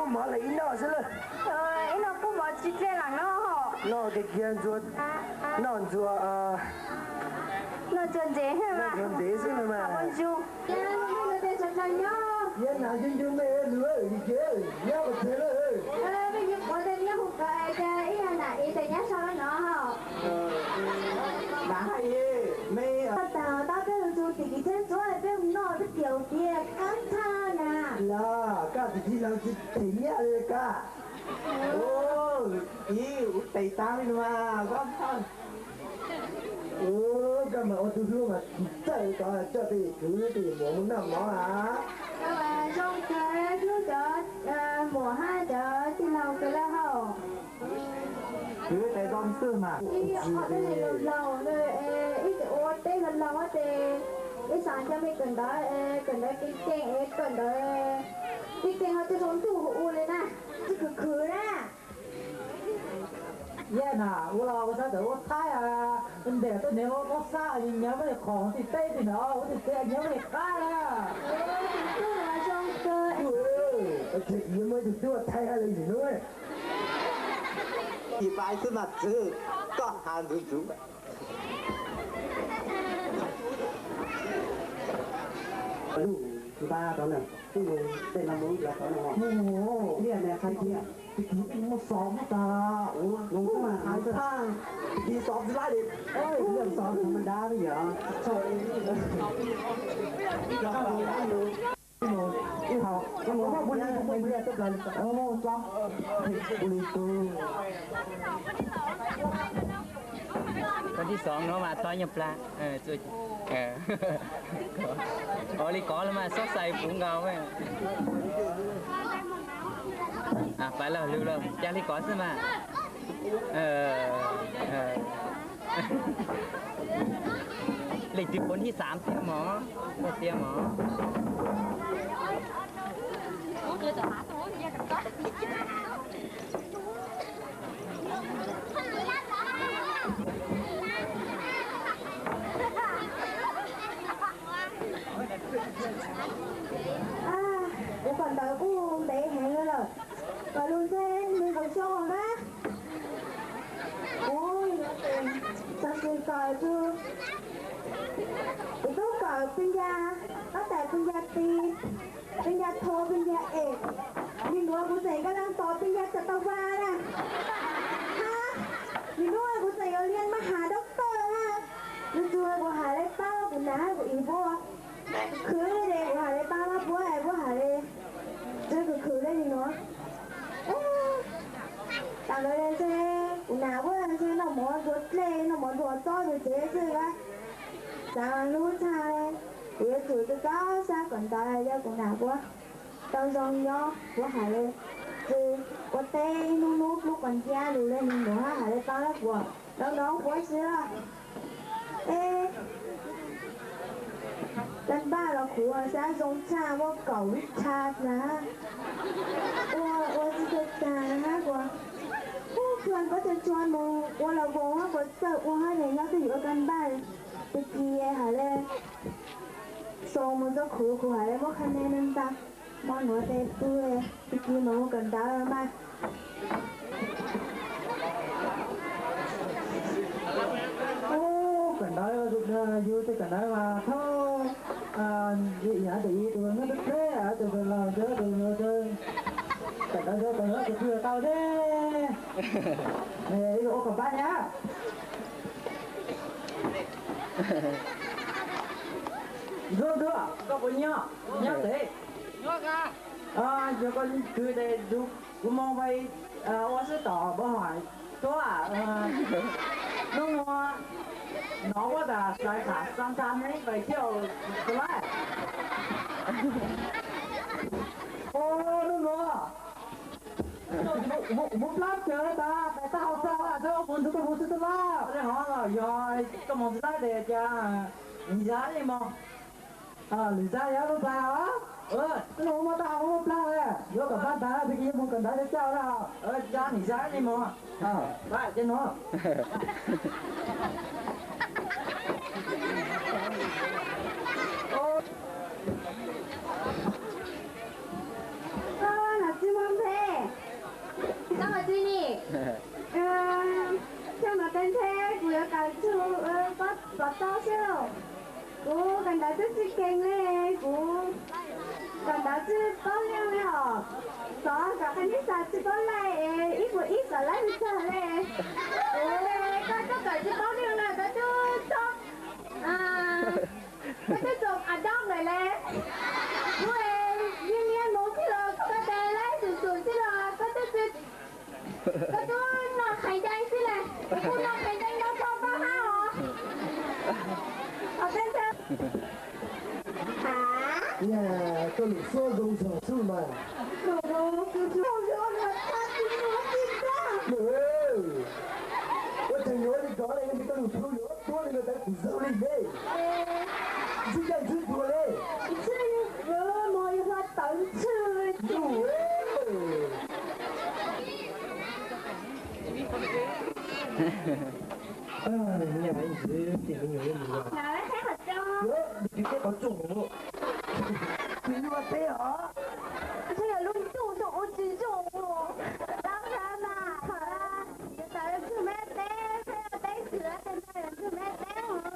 Mov lawm ib noj xwb lawm. Ib noj kub mov tsis dlej lees no. Noj kiag kiag ntxuav, noj ntxuav, noj ntxuav ntsev, noj ntxuav ntsev xwb no mas. Yog nam ncu ncu me lug, nyob qhov twg lawm? Nam hais me. Tag tau peb hu tsu tim kiv tsheb ntsuab peb hu noj peb tias tias kab thaj na. Los koj tsis tsis laus tsis them nyiaj li koj. Ib ua tes tag li no mas koj. Koj mas ua tus hlub mas txawj tod coj tej kwv tej muam mus noj mov a. Zoo kawg hlub cov muam hab cov tij laug kawg lawm hauj. Kwv tes zoo xwb mas. Ib qho teb hais laus laus na, ib txwm ua teb laus laus ces ib xav coj mej kawm ntawv, kawm ntawv keej keej es kawm ntawv keej keej ho coj zoo ntuj hu ua li na, tsis khwv khwv na. Yaj na ua los ua sab tawm ua thaib a, ntes tej niag ua pob sab nyob peb li qhov tim teb tim ntawd ua tim teb nyob peb li qab na. Tus tub mas zoo kawg. Tus tub mas thaij hab li sim nub. Ib pab xwb mas txwv koj has ntxuv ntxuv. Npaj tod na, tej no mus ib plag tod no. Liaj na, qhab liaj. Tag kis peb muab xov muab tas ua, tag kis xov tsis laib li, liaj xov thaum ma dab li yog. Ib hau, ua li tus, ua li tus. Koj tib xov no mas tob nyuag plag. Ua li kov los mas xob xais puv nkaus. Pab laug lug los ca li kov xwb mas. Leej twg puav thib xaam tiag mog, tiag mog. Kuv kawm ntawv kuj ntev heev lawm, kawm lug ntshe nees nkaum xyoo lawm na. Kuv xav kawm, kuv tub kawm pib nca, tab tais pib nca ti, pib nca tho, pib nca es, li nuav kuv tseem kab laag tos pib nca tsa tau va na. Ha, li nuav kuv tseem yuav liaj maj has dab tawj na. Nws tsuas kuv has le paab kuv nam kuv ib puab, khwv le kuv has le paab mab puab es puab has le, tseem khwv khwv le li nuav. Tam ntawd ntshe kuv nam puab ntshe noj mov ntxuav dlej noj mov ntxuav txob ntxuav tsev xwb a. Xaav lub txha, kuv yuav tsum tau sab kawm ntawv yog kuv nam puab tau zoo nyob puab has le, ua teb ib hnub hnub dlub quas ncab lug le nws nuav hab has le paab lab kuas nov nov puab xwb lawm. Eb, kab npaj los kuv sab zoo tshaj muaj kaum lub tshaj na, ua ua tsis tau tag na hab kuas, ub, tshua koj tshua tshua nus ua los voos hab kuas txawj ua hab ne nyob twj ywm ua kab npaj. Tag kis has le, xoo mus txog kuv, kuv has le muab qha me ntag, mo nuav tes pw, tag kis mam mus kawm ntawv mas. Kawm ntawv, yus tej kawm ntawv mas thaum, yus ib tus nyuj teb teb, tus laug tus, kawm ntawv kawm ntawv tus twg tau deb. Ua kom pab nyab. Ntxuav, Ntxuav, koj puas nyob? Nyob tsev. Yog koj khwv tes kuv moog pais ua sib tom npau suav tuab. Hnub no nov puab tas xav tham xav tham ne pais thiaj tau laij. Hnub no mus plab chaw tas pais tag hauv txaj, mus ntxuav koj mus tsis tau laij. Yog koj mus tsis laij tes cas, yog li mog, lwm zaj yog lub plag os. Tus no muaj tau hau muaj plag lawm, yuav kom pab ntawd peb yeej mus kom ntawd coj na. Coj nim zaj li mus. Pab coj no. Koj nom tswv muaj npe? Koj nom tswv ni? Koj nom tswv npe, kuv yuav kawm txug pov tau xwb. Kuv kawm ntawv twb tsis keej li, kuv kawm ntawv tsis paub leej li os. Xov kom qhia neb xav tsis paub laij es ib puas ib xav laij tsis tag li. Kuv, koj tuaj kawm tsis paub leej no koj twb txhob, koj twb txaus a dab lawm le. Kuv es yeej niaj hnub xwb los koj tes laib xum xum xwb los koj twb tsis, koj twb noj qhev ncees xwb le. Kuv kuj noj qhev ncees ntau tshaj koj hab os. Os, teb ntxhais. Niag koj lus suab zoo zog xwb mas. Ua tseem yuav li koj li, koj lus plu yuav tuab li no tas kuv zoo li ne. Ntxwb caj ntxwb tuag li. Ntxwb, mo yog hlo tawv ntxhw. Niag ntxwv tim me nyuam li mus. Ntxwv teb qhov tsoom. Kuv yuav teb os. Ntshe yog lub ntuj ntuj ua tsis zoo. Tau kawg mas, thaum yuav tawm yog ntxwg meb teb, peb yog teb xwm, tau yog ntxwg meb teb mus.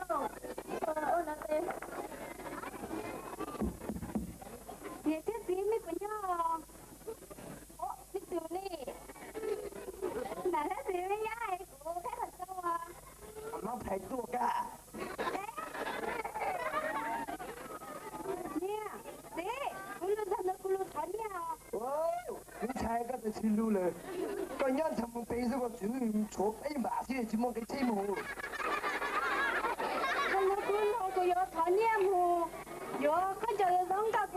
Niam thiab txiv, mej puas nyob? Mej twg li? Nam thiab txiv, mej nyob es kuv qheb qhov cub os. Mab phais tuaj kag. Niam, txiv, kuv lug txog ntawd kuv lug thov nyiaj os. Ntshai koj txawm tsis lug lawm. Koj nyob ntshai mus pem xwb, koj tseem tshuav peb npam xwb tsis muaj nqi tsheb mus. Txog ntawd kuv lug kuv yuav thov nyiaj mus, yuav khaub ncaws yuav zaub nkauj,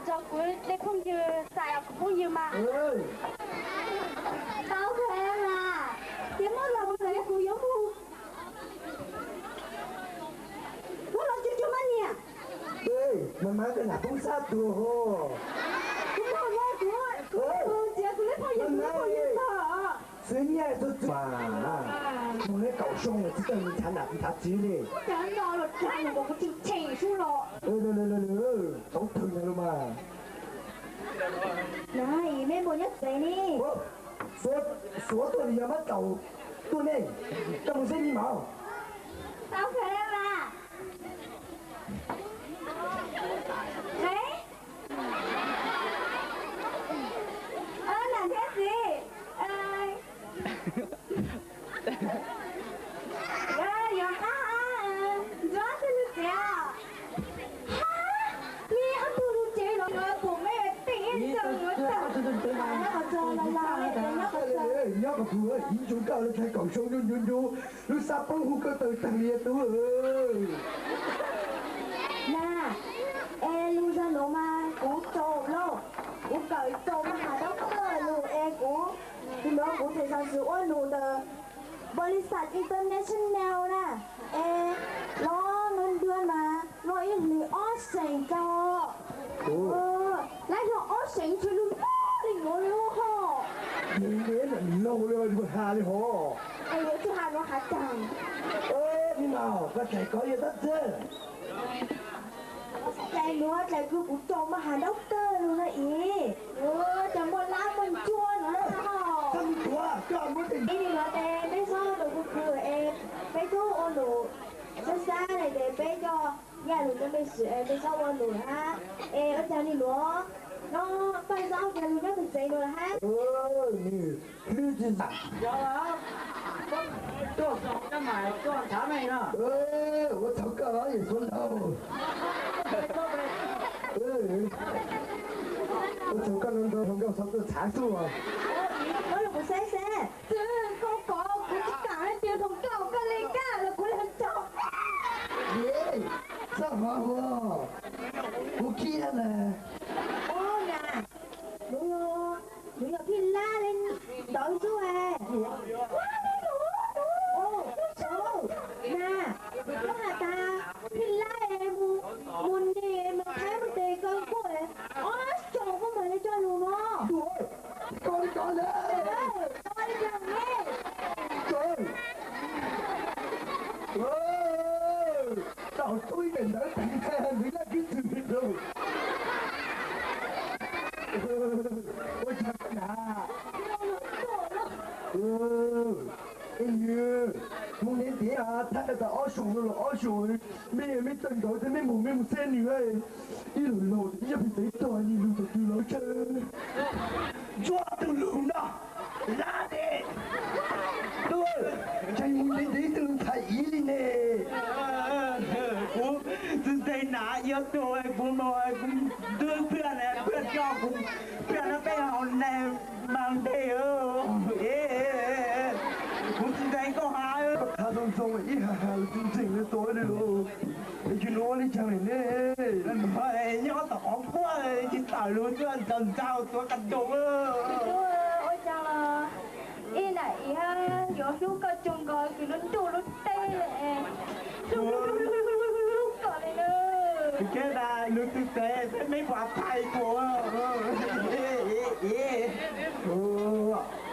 nrog kuv tej phooj ywg, xav kuv phooj ywg mas. Tau kawg mas, ces muab los mus txawm kuv yuav mus. Muab los tsuag tsuag mas niam. Mas mas koj lam poob sab tuag ho. Kuv muab kuv, kuv txiav kuv lub phooj ywg, kuv lub phooj ywg tag. Xwb nyiaj txhua txhua mas, mus neb kaum xyoo lawm tsis tau mus ntshav nam ntshav txiv li. Cov no los txav los kuv tsis tshem sub los. Tau thwm los mas. Na, mej npau nyob tsev ne. Xuav tuaj nws yog mab tsaus tuaj ne. Koj mus xwb me maum. Tau kawg mas. Qhev. Nam thiab txiv, yuav qab, ntxuav tug lug tsev os. Hab, mej ob tug lug tsev los yuav pum mej tij ib txawg yuav tag. Nyob qhov txog los los, nyob qhov txog. Nyob qhov txog, ib ntsug koj lub txhais kaum xyoo ncu ncu ncu, lub sab poob hu koj tawg tag li tub. Na, es lug zog nuav mas kuv txaus lauj, kuv kawm txaus mas has dab tawj lug es kuv, tus nuav kuv tseem xav xwm ua nus ntawm npaum li xas international na, es los nws ntuag mas los ib hlis ob seem tau. Lawv yog ob seem ntshe lug lug li nuav li ho. Lug li has li ho. Es yuav tsum has nuav has tag. Me maum, koj txais kov yog tab txawg. Txais nuav txais kws kuv txaus mas has dab tawj lug na ib. Cov muaj lab muaj ncuab nuav na ho. Ib nuav tes peb xob ua nus kuv kws es peb tub ua nus sab sab na ces peb coj yaj lug cov mej swm es peb xob ua nus hab. Es ua caag li nuav, no paj zaub caag lug nyob tug tsev nuav hab. Hlwb tsis zam. Coj xaus coj mas coj ntshav mej no. Ua txhaum koj yawm suav laug. Ua txhaum koj no nrau hluas nkauj txhaum tuaj txhav xwb. Koj lug kuv saib saib. Txwv koj kov kuv tsis kam hais tias hluas nkauj koj le kag los kuv le hluas nraug. Txhob hov huv, kuv khib na. Nuav yog phij lab le ntawd xwb es. Na, koj has tas phij lab es mus, mus neg mus thaib mus tes kaw nkuaj es. Ej, nws, kuv niam ntiav thaj tas ob xyoos no los ob xyoos, mej mej tawg ntawv thiab mej mus mej mus xeeb nws, ib los laus ib yog pes txawv tog nws lug thaum twg los tsaw. Ntsuag tus lug no, lab es, tseem mus ntev ntev twb ntxhais ib li ne. Kuv tsis ntseeg na, yuav tuag kuv mus, kuv twb pheej na, pheej coj kuv, pheej na peb haus neeg mas ntej. Kuv tsis ntseeg koj hais. Koj tham zoo zoo ib hais hais tsis ntseeg li tod li los, es tsis nuav ua li cas ne? Nyob tom qhov nkuaj tsis tawm lug, ntsauj ntsauj tuav qas doog. Ua cas los ib nam ib hab yuav hlub koj tsaug nkaus kws lub ntuj lub teb, hlub hlub hlub hlub kom li na. Koj na lug twg tes peb meb puas thaij kuv.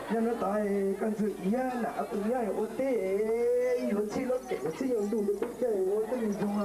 Yog no tas koj ntxwg iab nam tus nyob ua teb, yuav txhij lub kev txhij yuav ntug lub teb chaws ua teb mus zoo.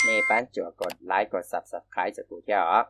Nej pab tsuas kos like kos subscribe rau kuv thiab os.